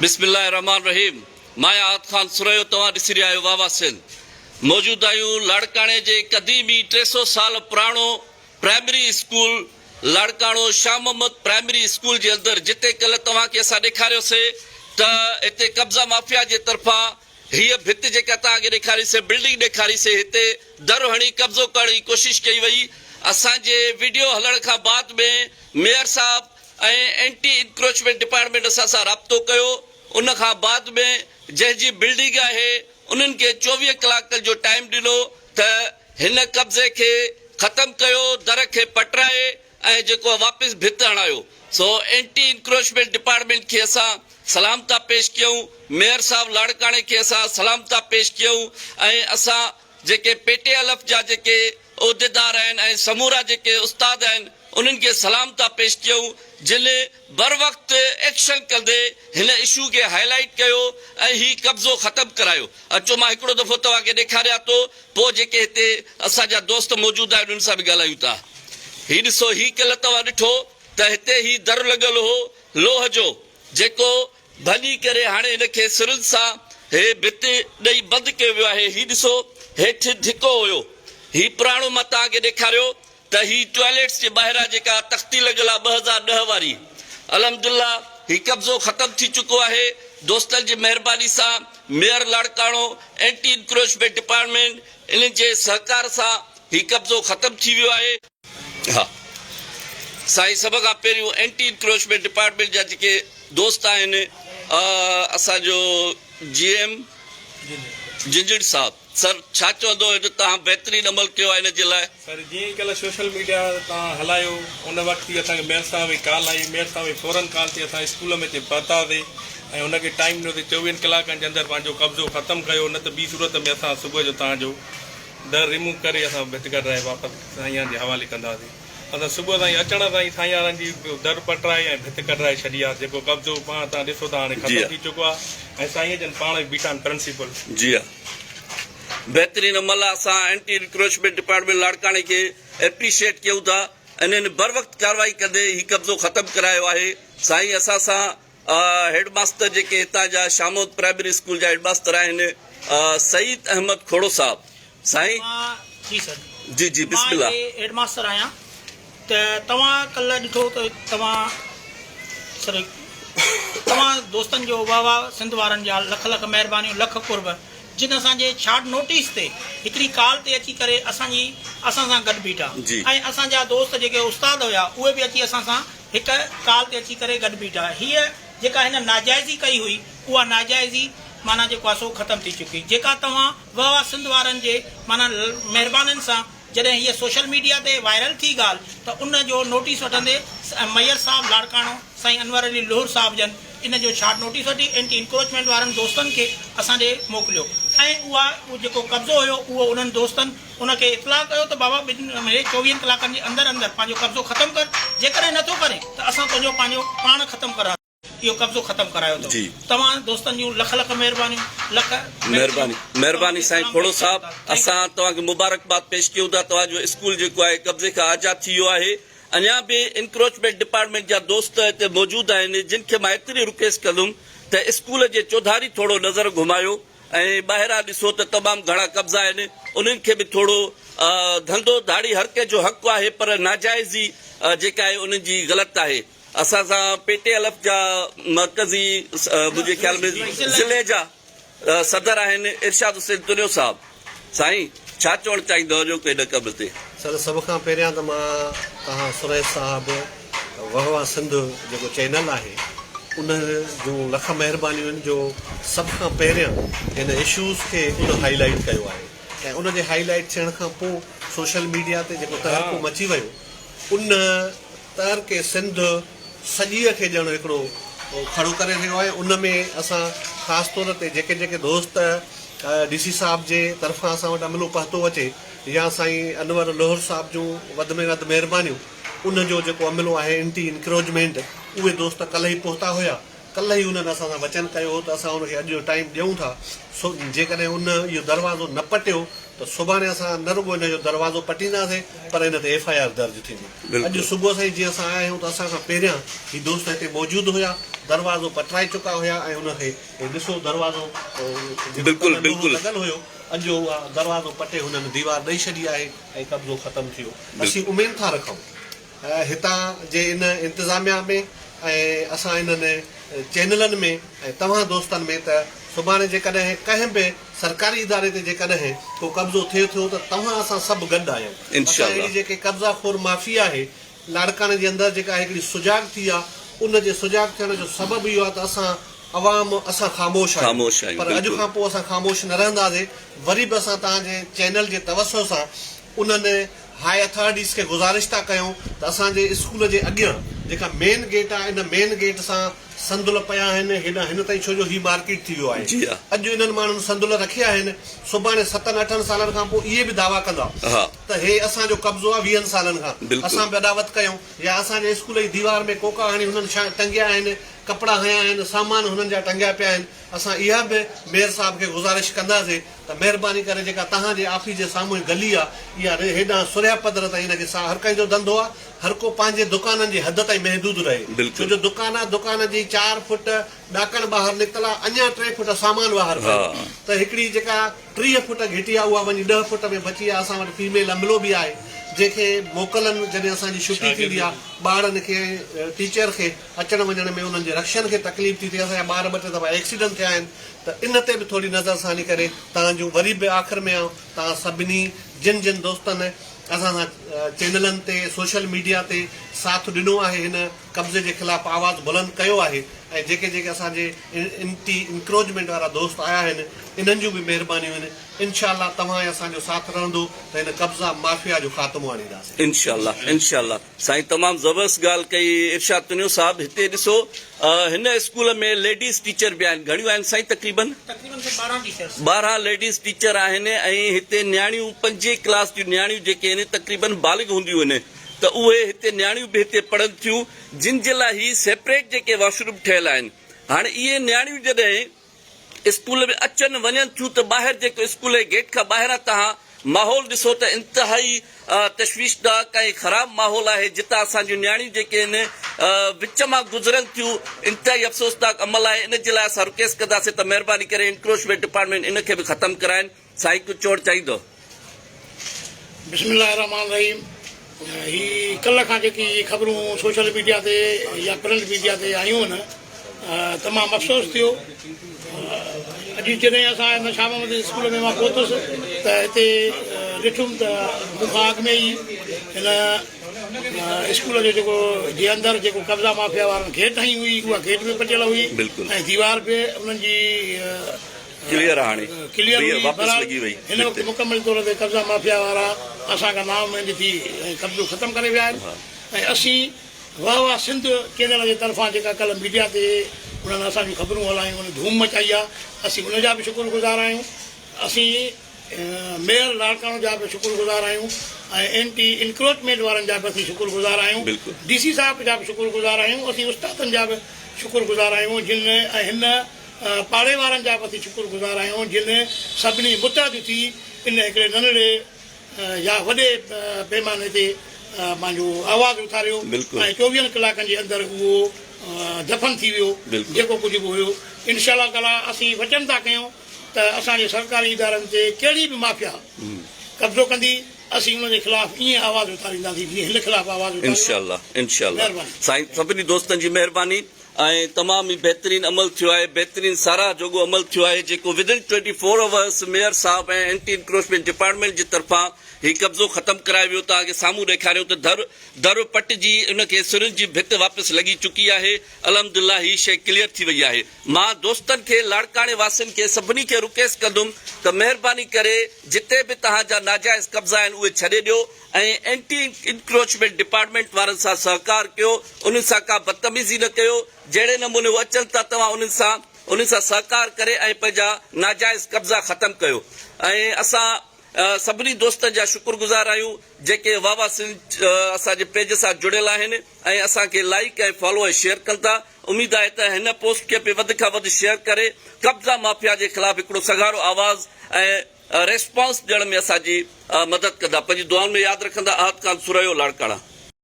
بسم الله الرحمٰن الرحيم مان آهيان احد خان سرهيو توهان ڏسي رهيا آهيو واهه واهه سنڌ موجود آهيون لاڙڪاڻي جي قديمي 300 سال پراڻو primary school Larkana Shah Muhammad primary school جي اندر جتي ڪلهه توهان کي اسان ڏيکاريوسي ته هتي قبضا مافيا جي طرفان هيء ڀت جيڪا توهان کي ڏيکاري سي بلڊنگ ڏيکاري سي هتي در هڻي قبضو ڪرڻ جي ڪوشش ڪئي وئي اسان جي وڊيو هلڻ کان بعد ۾ ميئر صاحب ۽ اينٽي انڪروچمينٽ ڊپارٽمينٽ اسان سان رابطو ڪيو ان کان بعد ۾ جنهن جي بلڊنگ آهي انهن کي 24 ڪلاڪن جو ٽائيم ڏنو ته هن قبضي کي ختم ڪيو در کي پٽرائي ۽ جيڪو واپس ڀت هڻايو سو اينٽي انڪروچمينٽ ڊپارٽمينٽ کي اسان سلام ٿا پيش ڪيون ميئر صاحب لاڙڪاڻي کي اسان سلام ٿا پيش ڪيون ۽ اسان جيڪي پي ٽي الف جا جيڪي عهديدار آهن ۽ سمورا جيڪي استاد آهن انهن کي سلام ٿا پيش ڪيون جن بروقت ايڪشن ڪندي هن اشو کي هائي لائيٽ ڪيو ۽ هي قبضو ختم ڪرايو اچو مان هڪڙو دفعو توهان کي ڏيکاريان ٿو پوء جيڪي هتي اسان جا دوست موجود آهن انهن سان به ڳالهايون ٿا. هي ڏسو هي ڪلهه توهان ڏٺو ته هتي هي در لڳل هو لوهه جو جيڪو ڀڃي ڪري هاڻي هن کي سرن سان هي ڀت ڏئي بند ڪيو ويو آهي. هي ڏسو هيٺ ڌڪو هيو. هي پراڻو مان توهان کي ڏيکاريو ته هي ٽوائليٽس جي ٻاهران جيڪا تختي لڳل آهي 2010 واري الحمدلله هي قبضو ختم ٿي چڪو آهي دوستن جي مهرباني سان mayor Larkana anti encroachment department انهن جي سهڪار سان هي قبضو ختم ٿي ويو آهي. ها سائين سڀ کان پهريون اينٽي انڪروچمينٽ ڊپارٽمينٽ جا جيڪي دوست آهن اسان جو جي ايم جنجهڙ صاحب سر ڇا چوندو هن توهان بهترين عمل ڪيو آهي ان جي لاء. سر جيئن ئي ڪلهه سوشل ميڊيا تان هلايو ان وقت ئي اسان کي ميئر صاحب جي ڪال آئي ميئر صاحب جي فورن ڪال تي اسان اسڪول ۾ اچي پهتاسين ۽ هن کي ٽائيم ڏنوسين چوويهن ڪلاڪن جي اندر پنهنجو قبضو ختم ڪيو نه ته ٻي صورت ۾ اسان صبح جو توهان جو در ريموو ڪري اسان ڀت ڪڍرائي واپس سائينان جي حوالي ڪنداسين اسان صبح تائين اچڻ سان ئي سائين وارن جي در پٽرائي ۽ ڀت ڪڍرائي ڇڏي آ جيڪو قبضو پاڻ توهان ڏسو ٿا هاڻي ختم ٿي چڪو آ ۽ سائين جن پاڻ به بيٺا آهن پرنسپل. جي ها بهترين عمل آ اسان اينٽي انڪروچمينٽ ڊپارٽمينٽ لاڙڪاڻي کي ايپريشيئيٽ ڪيون ٿا انهن بروقت ڪارروائي ڪندي هي قبضو ختم ڪرايو آهي سائين اسان سان هيڊ ماستر جيڪي هتان جا شامود پرائمري اسڪول جا هيڊ ماستر آهن سعيد احمد کوڙو صاحب سائين مان جي سر جي جي بسم مان الله. هتي هيڊ ماستر آهيان ته توهان ڪلهه ڏٺو ته توهان سر توهان دوستن جو واهه واهه سنڌ وارن جا لک لک مهربانيون لک قرب جن اسان جي شارٽ نوٽيس تي هڪڙي ڪال تي اچي ڪري اسان جي اسان سان گڏ بيٺا جي. ۽ اسان جا دوست جيڪي استاد هيا اهي به اچي اسان سان هڪ ڪال تي اچي ڪري گڏ بيٺا. هيء جيڪا هن ناجائزي ڪئي هئي، اها ناجائزي معنيٰ جيڪو آهي سو ختم ٿي چڪي. جيڪا توهان وه واه سنڌ وارن جي معنيٰ مهربانين سان جڏهن هيء سوشل ميڊيا تي وائرل ٿي ڳالهه ته ان جو نوٽيس وٺندي ميئر صاحب لاڙڪاڻو سائين انور علي لوهر صاحب جن ان جو شارٽ نوٽيس وٺي اينٽي انڪروچمينٽ وارن دوستن کي اسان ڏي موڪليو ۽ اها جيڪو قبضو هيو اهو انهن دوستن ان کي اطلاع ڪيو ته بابا ٻن مهيني چوويهن ڪلاڪن جي اندر اندر پنهنجو قبضو ختم ڪر، جيڪڏهن نه ٿو ڪرين ته اسان تنهنجو پنهنجو پاڻ ختم ڪرائينداسين. اهو قبضو ختم ڪرايو اٿئون. جي. توهان دوستن جون لک لک مهربانيون. لک مهرباني مهرباني توهان کي سائين سلام کوڙو پيش ڪريون صاحب ٿا. Thank you. اسان توهان کي مبارڪباد پيش ڪيون ٿا توهان جو اسڪول جيڪو آهي قبضي کان آزاد ٿي ويو آهي اڃا به انڪروچمينٽ ڊپارٽمينٽ جا دوست هتي موجود آهن جن کي مان ايتري رڪويسٽ ڪندم ته اسڪول جي چوڌاري ٿورو نظر گهمايو ۽ ٻاهران ڏسو ته تمام گهڻا قبضا آهن انهن کي به ٿورو ڌنڌو ڌاڙي هر ڪنهن جو حق آهي پر ناجائزي جيڪا آهي انهن جي غلط آهي اسان سان پي ٽي الف جا مرڪزي منهنجي خيال ۾ ضلعي جا صدر آهن ارشاد حسين تنيو صاحب سائين ڇا چوڻ چاهيندؤ اڄوڪي هن ڪم تي. سر سڀ کان پهريان ته مان توهان سرهي صاحب وه واه سنڌ جيڪو چينل آهي ان جون لک مهربانيون آهن جو سڀ کان پهريان هن اشوز کي ان هائي لائيٽ ڪيو آهي ۽ ان جي هائي لائيٽ ٿيڻ کان پوء سوشل ميڊيا تي جيڪو تهرڪو مچي ويو ان تهرڪي سنڌ سڄيء کي ڄڻ هڪڙو کڙو ڪري رهيو آهي ان ۾ اسان خاص طور تي جيڪي جيڪي دوست ڊي سي صاحب جي طرفان اسان وٽ عملو پهتو اچي يا سائين انور لوهر صاحب جون وڌ ۾ وڌ مهربانيون ان جو جيڪو عملو آهي انٽي انڪروجمينٽ اهي دوست ڪلهه ئي پهتا هيا ڪلهه ئي انهن اسان سان وچن ڪيو هو ته اسان ان کي اڄ جو ٽائيم ڏيون ٿا سو جيڪڏهن ان اهو دروازو نه پٽيو ته سڀاڻي اسان نه رڳو ان جو دروازو پٽينداسين پر ان تي ايف I R درج ٿيندي. اڄ صبح سان ئي جيئن اسان آيا آهيون ته اسان کان پهريان هي دوست هتي موجود هيا، دروازو پٽرائي چڪا هيا ۽ ان کي هي ڏسو دروازو جيڪو ڪلهه لوهو لڳل هيو اڄ اها دروازو پٽي هنن ديوار ڏئي ڇڏي آهي ۽ قبضو ختم ٿي ويو. اسين اميد ٿا رکون هتان جي ان انتظاميا ۾ ۽ اسان انهن چينلن ۾ ۽ توهان دوستن ۾ ته سڀاڻي جيڪڏهن ڪنهن به سرڪاري اداري تي جيڪڏهن ڪو قبضو ٿئي ٿو ته توهان اسان سڀ گڏ آهيون. اسان اهڙي جيڪي قبضا خور مافيا آهي لاڙڪاڻي جي اندر جيڪا هڪڙي سجاڳ ٿي آهي ان جي سجاڳ ٿيڻ جو سبب اهو آهي ته اسان عوام اسان خاموش آهيون پر اڄ کان پوء اسان خاموش نه رهنداسين وري به اسان توهان جي چينل جي توسط سان انهن هاء اٿارٽيز کي گذارش ٿا ڪيون ته اسان جي اسڪول جي اڳيان جيڪا مين گيٽ آهي ان مين گيٽ سان صندل پيا آهن هيڏانهن هن تائين ڇو جو هي مارڪيٽ ٿي ويو آهي اڄ انهن ماڻهن صندل رکيا آهن سڀاڻي ستن اٺن سالن کان پوء اهي به دعويٰ ڪندا ته هي اسان جو قبضو آهي ويهن سالن کان اسان به اڏاوت ڪيون يا اسان جي اسڪول جي ديوار ۾ ڪوڪا هڻي هنن ٽنگيا آهن ڪپڙا هنيا آهن سامان هنن جا ٽنگيا پيا آهن اسان اها به ميئر صاحب کي گذارش ڪنداسين ته مهرباني ڪري جيڪا توهان جي آفيس جي سامهون هي گلي آ اها هيڏانهن سرهيا پڌر تائين ان کي سا هر ڪنهن جو ڌنڌو آ هر ڪو پنهنجي دڪانن جي حد تائين محدود رهي ڇو جو دڪان آ دڪان جي چار فٽ ڏاڪڻ ٻاهر نڪتل آ اڃان ٽي فٽ سامان ٻاهر پيو ته هڪڙي جيڪا 30 فٽ گهٽي آ اها وڃي ڏهه فٽ ۾ بچي آ اسان وٽ فيميل عملو به آهي جنهن کي موڪلن جڏهن اسان جي ڇٽي ٿيندي آ ٻارن کي ۽ ٽيچر کي اچڻ وڃڻ ۾ انهن جي رڪشن کي تڪليف ٿي ٿئي اسان جا ٻار ٻه ٽي دفعا ايڪسيڊنٽ ٿيا آهن ته ان تي به ٿوري نظر ثاني ڪري توهان جون وري به آخر ۾ آئون توهان سڀني جن جن دوستن اسان سان چينلن تي سوشل ميڊيا تي ساٿ ڏنو آهي هن قبضي جي خلاف آواز بلند ڪيو آهي ۽ جيڪي جيڪي اسان جي انٽي انڪروجمينٽ وارا دوست آيا آهن انهن جون به مهربانيون آهن انشاء الله توهان ۽ اسان جو ساٿ رهندو ته هن قبضا مافيا جو خاتمو آڻينداسين. انشاء الله انشاء الله سائين تمام زبردست ڳالهه ڪئي ارشاد تنيو صاحب هتي ڏسو هن اسڪول ۾ ليڊيز ٽيچر به آهن گهڻيون آهن سائين تقريبن تقريبن سائين 12 ٽيچرس 12 ليڊيز ٽيچر آهن ۽ هتي نياڻيون پنجين ڪلاس جون نياڻيون جيڪي آهن تقريبن بالغ هونديون آهن ته اهي هتي نياڻيون به هتي پڙهن ٿيون جن جي لاء هي سيپريٽ جيڪي واش روم ٺهيل آهن هاڻي اهي نياڻيون جڏهن اسڪول ۾ اچن وڃن ٿيون ته ٻاهر جيڪو اسڪول جي گيٽ کان ٻاهران توهان ماحول ڏسو ته انتهائي تشويشناڪ ۽ خراب ماحول آهي جتان اسان جون نياڻيون جيڪي آهن وچ مان گذرن ٿيون انتهائي افسوسناڪ عمل آهي ان جي لاء اسان رڪويسٽ ڪنداسين ته مهرباني ڪري انڪروچمينٽ ڊپارٽمينٽ ان کي به ختم ڪرائين سائين ڪجهه چوڻ چاهيندو. بسم الله الرحمٰن الرحيم هي ڪلهه کان جيڪي خبرون سوشل ميڊيا تي يا پرنٽ ميڊيا تي آيون آهن تمام افسوس ٿيو اڄ جڏهن اسان هن شاهه محمد اسڪول ۾ مان پهتس ته هتي ڏٺم ته مون کان اڳ ۾ ئي هن اسڪول جو جيڪو جي اندر جيڪو قبضا مافيا وارن گيٽ هنئي هئي اها گيٽ به پٽيل هئي ۽ ديوار به انهن جي ڪليئر آ هاڻي ڪليئر ويهه هئي واپس بهرحال لڳي وئي هن وقت مڪمل طور تي قبضا مافيا وارا اسان کان نااميد ٿي ۽ قبضو ختم ڪري ويا آهن ۽ اسين واهه واهه سنڌ چينل جي طرفان جيڪا ڪلهه ميڊيا تي انهن اسان جون خبرون هلايون ان ڌوم مچائي آ اسين ان جا به شڪر گذار آهيون اسين ميئر لاڙڪاڻو جا به شڪر گذار آهيون ۽ اينٽي انڪروچمينٽ وارن جا به اسين شڪر گذار آهيون ڊي سي صاحب جا به شڪر گذار آهيون اسين استادن جا به شڪر گذار آهيون جن ۽ هن پاڙي وارن جا به اسين شڪر گذار آهيون جن سڀني متحد ٿي ان هڪڙي ننڍڙي يا وڏي پيماني تي پنهنجو آواز اٿاريو ۽ چوويهن ڪلاڪن جي اندر اهو دفن ٿي ويو جيڪو ڪجهه به هيو انشاء الله تعالي اسين وچن ٿا ڪيون ته اسان جي سرڪاري ادارن تي ڪهڙي به مافيا قبضو ڪندي اسين ان جي خلاف ائين آواز اٿارينداسين جيئن هن خلاف آواز اٿاريو انشاء الله انشاء الله مهرباني. سائين سڀني دوستن جي مهرباني. ۽ تمام ئي بهترين عمل ٿيو آهي بهترين ساراهه جوڳو عمل ٿيو آهي جيڪو within twenty four hours mayor صاحب ۽ اينٽي انڪروچمينٽ ڊپارٽمينٽ جي طرفان هي قبضو ختم ڪرايو ويو توهان کي سامهون ڏيکاريون ته در در پٽجي ان کي سرن جي ڀت واپس لڳي چڪي آهي الحمدلله هي شئي ڪليئر ٿي وئي آهي مان دوستن کي لاڙڪاڻي واسين کي سڀني کي رڪويسٽ ڪندم ته مهرباني ڪري جتي به توهان جا ناجائز قبضا آهن اهي ڇڏي ڏيو ۽ اينٽي انڪروچمينٽ ڊپارٽمينٽ وارن سان سهڪار ڪيو انهن سان ڪا بدتميزي نه ڪيو جهڙي نموني هو اچن ٿا توهان انهن سان انهن سان سهڪار ڪري ۽ پنهنجا ناجائز قبضا ختم ڪيو ۽ اسان سڀني دوستن جا شڪر گذار آهيون جيڪي واوا سنڌ اسان جي پيج سان جڙيل آهن ۽ اسان کي لائيڪ ۽ فالو ۽ شيئر ڪن ٿا اميد آهي ته هن پوسٽ کي به وڌ کان وڌ شيئر ڪري قبضا مافيا جي خلاف هڪڙو سگهارو آواز ۽. ريسپانس ڏيڻ ۾ اسان جي مدد ڪندا. پنهنجي دعائن ۾ ياد رکندا. احد خان سرهيو لاڙڪاڻا.